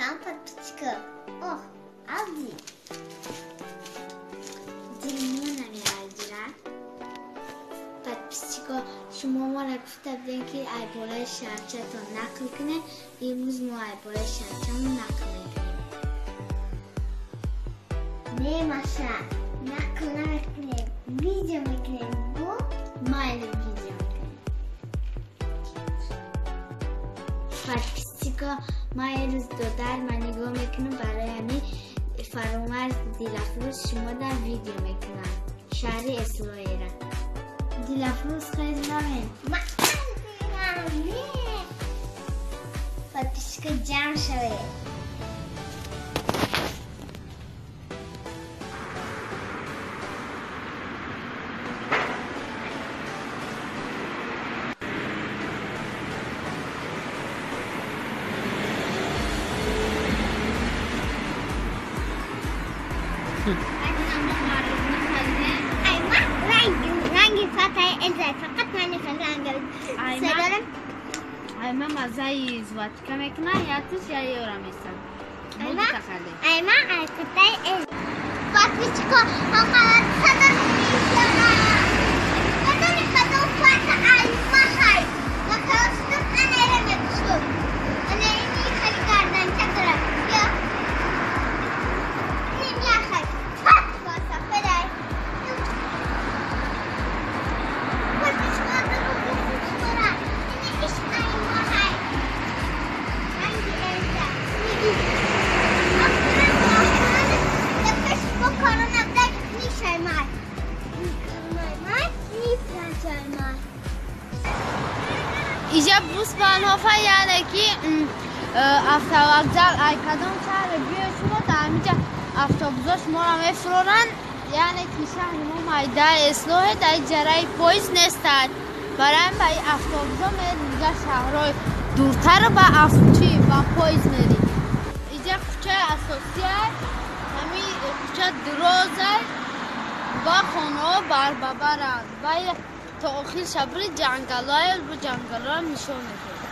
Там подписчика. Ох, Алди. Дилмо намеалдира. Подписчика, шумо мора гуфта будем, ки ай болаи шаҳрчатон нақл кунед. Имрӯз мо ай болаи шаҳрчамон нақл мекунем. Не, Маша, нақл намекунем, видео мекунем. Бо майли видео мекунем. Подписчика, ман имрӯз додар ман нигоҳ мекунам, барои ҳамин Фаромарз Дилафрӯз шумо дар видео мекунам. Шаҳри Эслоера. Дилафрӯз, хез равем. Подписчика, ҷамъ шавед. Айма мазаи зватика мекуна, я туш, я ёра месам. Айма айқатай эз. Подписчика, ҳақалат садо мешава. Кадоми кадом фата айма ҳай. Ма калостум анера мекушум. Ана ини хали гарданча дорад. Ё. Ним яхай. Фат баса федай. Подписчика, дорога. Ини иш айма ҳай. Ранги элза. Иҷа Busbahnhof, яъне ки автовокзал. Ай кадом шаҳре биёед, шумо дар ҳаминҷа автобусҳо шуморо мефуроранд. Яъне ки шаҳри мо майдаи Эслоҳе, дар ҷараи поезд нестад. Барои ҳамин ба ин автобусҳо меред дигар шаҳрҳои дуртарро ба чи ба поезд меред. Иҷа кӯчаи асосия, ҳамин кӯча дуроза ва хонаҳо барбабаранд. Ва то охир шабри ҷангалҳое, бу ҷангалҳоро нишон медиҳад.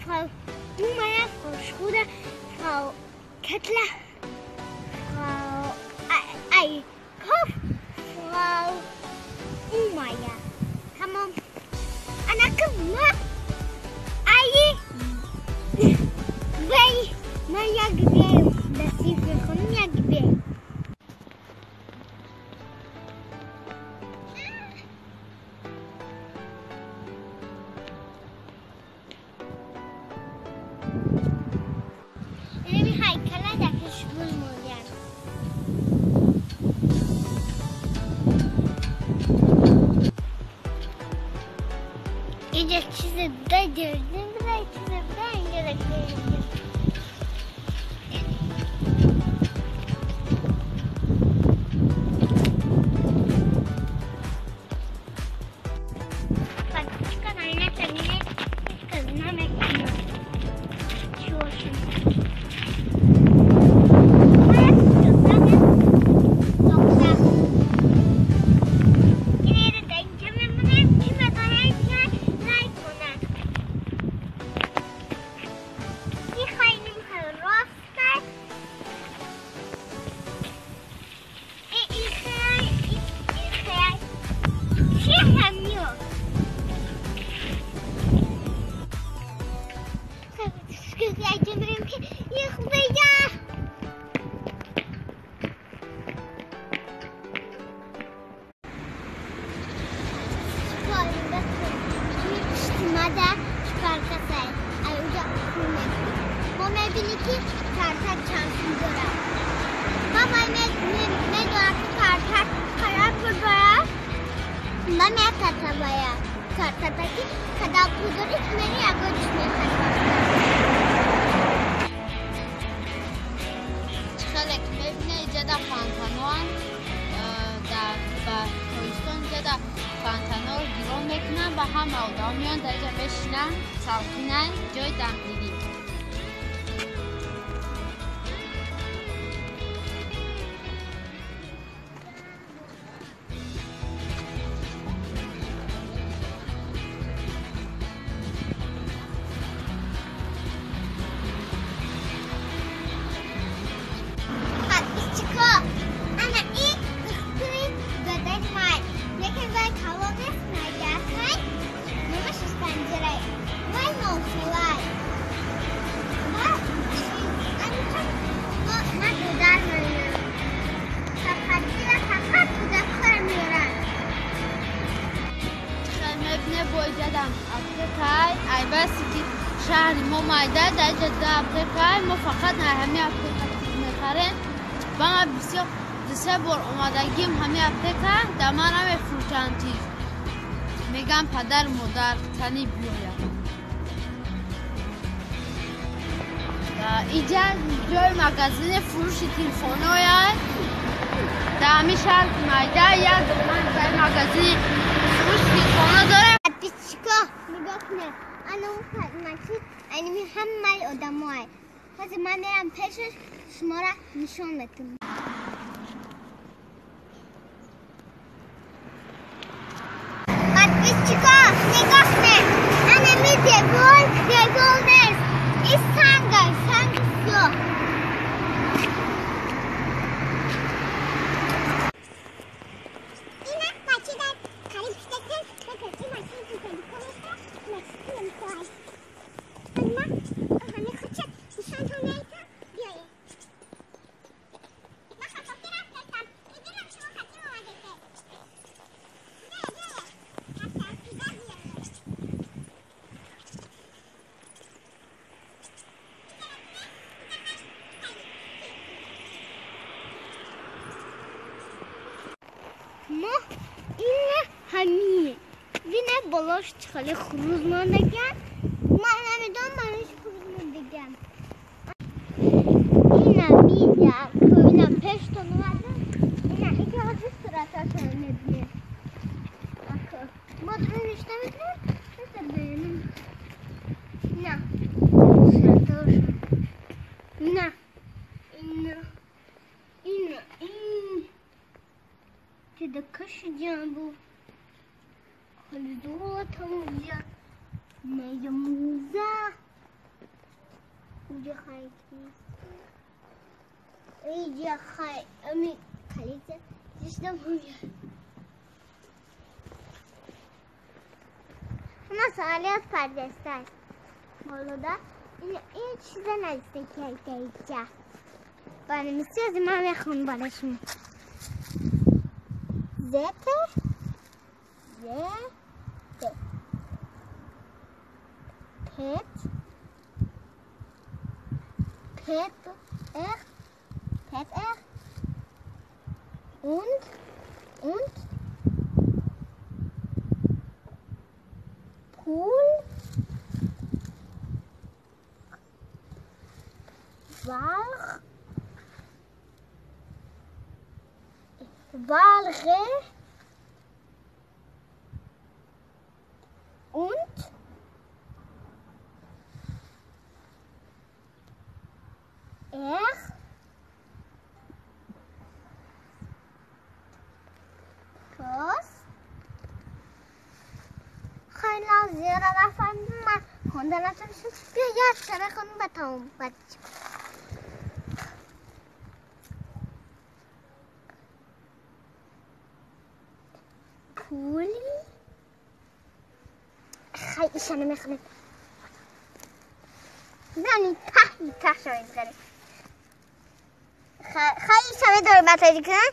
Frau Dumeyer, Frau Schroeder, Frau Kettler, Frau Eickhoff, Frau Umeyer. Tamam. Anakım Ayı Bey Maya gibi Latife Hanım gibi. اینجا چیز دیگه نمی‌دونم، چیز دیگه اینجا دیگه. Подписчика на меня тянет, сказано, чё. картатаки када пул дори ту мери ягон чиз мехари. Хеле ки мебине иҷада фонтаноан дар ба тобистон иҷада фонтаноро гирон мекунанд ва ҳама одамо меоянд дар иҷа мешинанд, салқинанд, ҷои дамгирӣ. Шаҳри мо майда дар иҷа ду аптекай, мо фақат ҳами аптека чиз мехарем. Ба ман бисёр ду-се бор омадагим ҳами аптека, дар ман намефурӯшанд чиз. Мегӯям падару модар тани биёяд. Иҷа ҷои магазини фурӯши телефонҳояд. Дар ҳами шаҳри майда як ҷои магазини фурӯши телефонҳо дорем. Подписчико нигоҳ кунед. Ана мачи аними ҳамаи одамое. Ҳозир ман мерам пешаш шуморо нишон медиҳам. Подписчико нигоҳ кунед. Анами девор, девор нест. Ин санг аст, санги сиёҳ. Ина мачи дар қариб шудааст. Ин мачи мо ина ҳамине. Вине болош хеле хуруз мондагиан. Ман намедонам манош хуруз мондагиан. Ина мизя, ина пештон омадам. Ина ики ҳозир сураташон мебинем. Мо дуруниш намебинем, просто бинем. Ина сураташон. Ина ина ина ин Тида кашидан бу. Золото муза. Уҷа хайки. Иҷа хай. Ами калица. Зишдам уҷа. Ҳама саалият пардестай. Болода ин чиза наздики иҷа. Банамиси аз ман мехонам барои шумо. Зете. Зете. Пет. Пет. R. Pet R. Und. Und. Pool. War. Walre. Und R Kos خیلی زیرا نفهمیدم من خونده نتونستم. بیا یه افسانه خونم به تمام بچه. پولی خیلی ایشانه میخونیم. زنی ته ته شوید غریب. خیلی شبه داره بطاری کنن.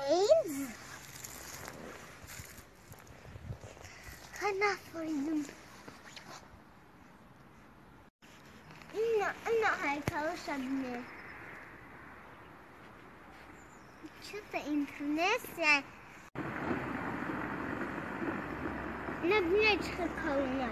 Eins. خیلی نفریدم. نه نه هیکل شبیه. Что-то интересное. Набнять колонна.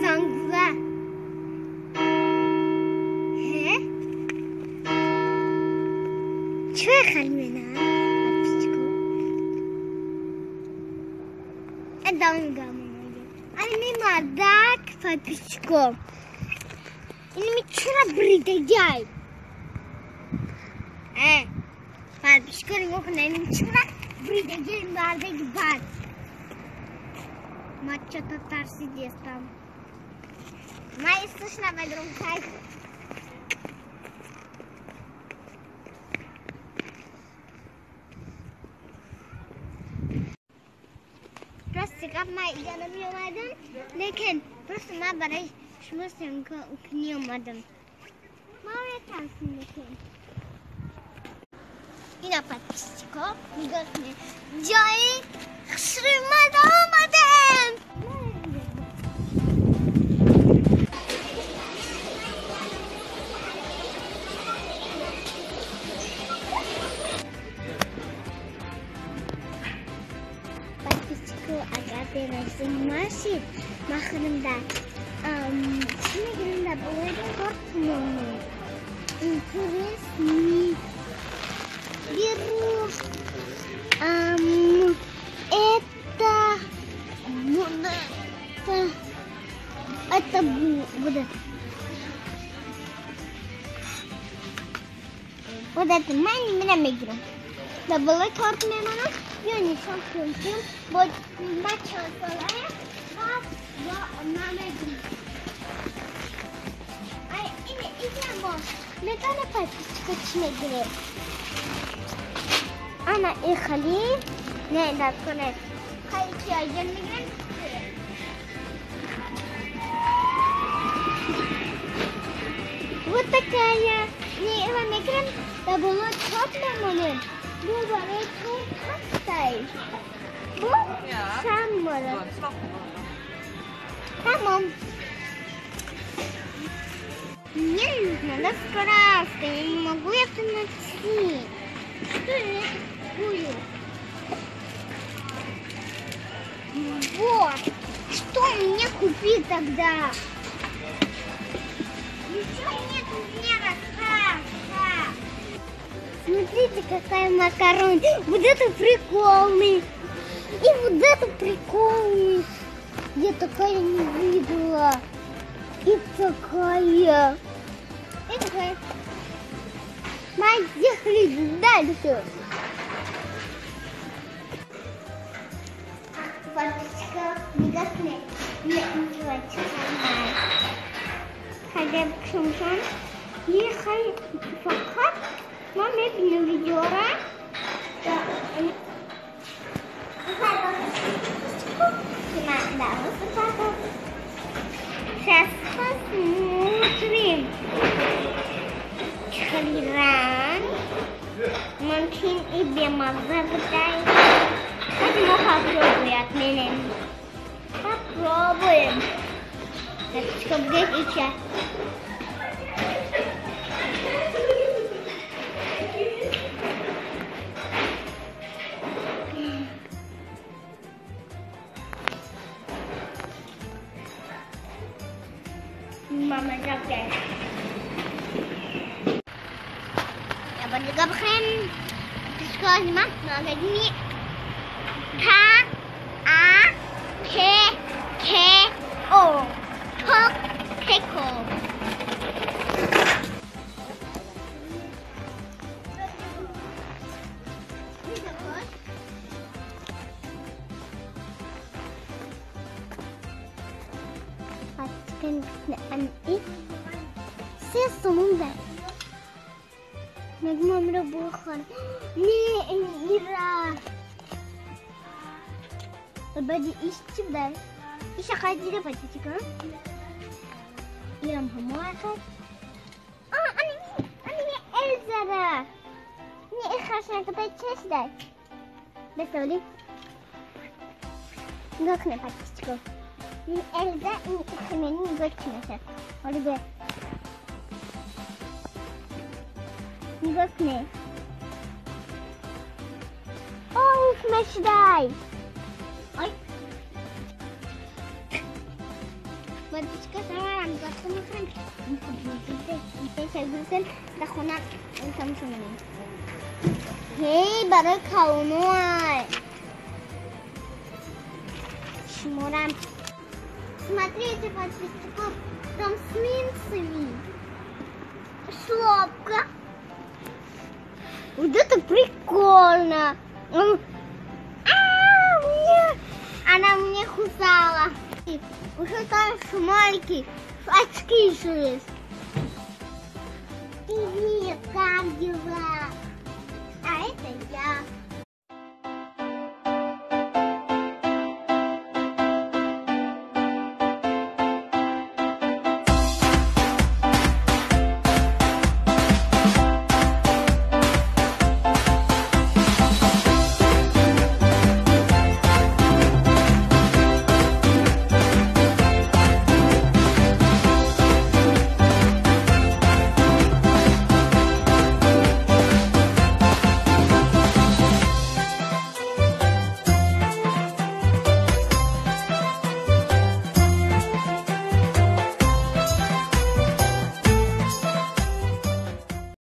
Зангла. Э? Чё хармена? Подписчику. Это он гамма. Ами мадак подписчику. Ини чура бридагай. Подписчику не мог на чура бридагай мадак бад. Мать что-то тарси там. Мои слышно в Просто гап ма иҷа меомадам, лекин просто ма барои шумо съёмка кунӣ омадам. Ма метарсим лекин. Ина подписчико нигоҳ кунед. Ҷои хушрӯмад омадем. Агар беразим нашид, ма худам чӣ мегирам дар болои торт мемонам. Интересный. Беру это вот это вот это. Вот это ман мира мегирам. Дар болои торт мемонам. Я нишон кунем, бо ма чанд солая ва ма мегирам. Ай, ин инам медона подписчика чӣ мегирем. Ана и хали не дар кунед. Хай ки айҷан мегирем. Вот такая. Не, ма мегирем дар болои торт мемонем. Бу барои торт ҳастай. Бу саммора. Тамом. Мне нужна раскраска. Я не могу это найти. Что я это купую? Вот. Что мне купить тогда? Ничего нет у меня раскраска. Смотрите, какая макарон. Вот это прикольный. И вот это прикольный. Я такая не видела. И такая. И такая. Поехали дальше. Подписчика никак не называется. Хотя бы и фақат ма мебинам видеора. Сейчас посмотрим. Хали ранг мумкин и бемаза будай. Хотим попробуем отменим. Попробуем. Подписчика будет и чай. Мама жаб. Я буду говорить, что мама К А П К О. Ток-теко. Се сомон да. Мегмам ро бухор. Не, ира. Баъди иш чӣ будай? Иша хай дида подписчико. Ирам ҳамо хай. А, ани Элзара. Не ихашна катай чешдай. Бесоли. Нигоҳ кунед, подписчико. Ин Элза, ин ихмени нигоҳ чӣ мешад. Оли бе. Нигоҳ кунед. Оф мешдай. Ой. Подписчико, шамарам нигоҳ мекунем. Дар хона тамошо менем. Ҳей, барои калоной. Шуморам. Смотрите, подписчиков, там с минцами. Шлопка. Вот это прикольно. Она мне кусала. Уже там маленький, очки еще есть. Привет, как дела? А это я.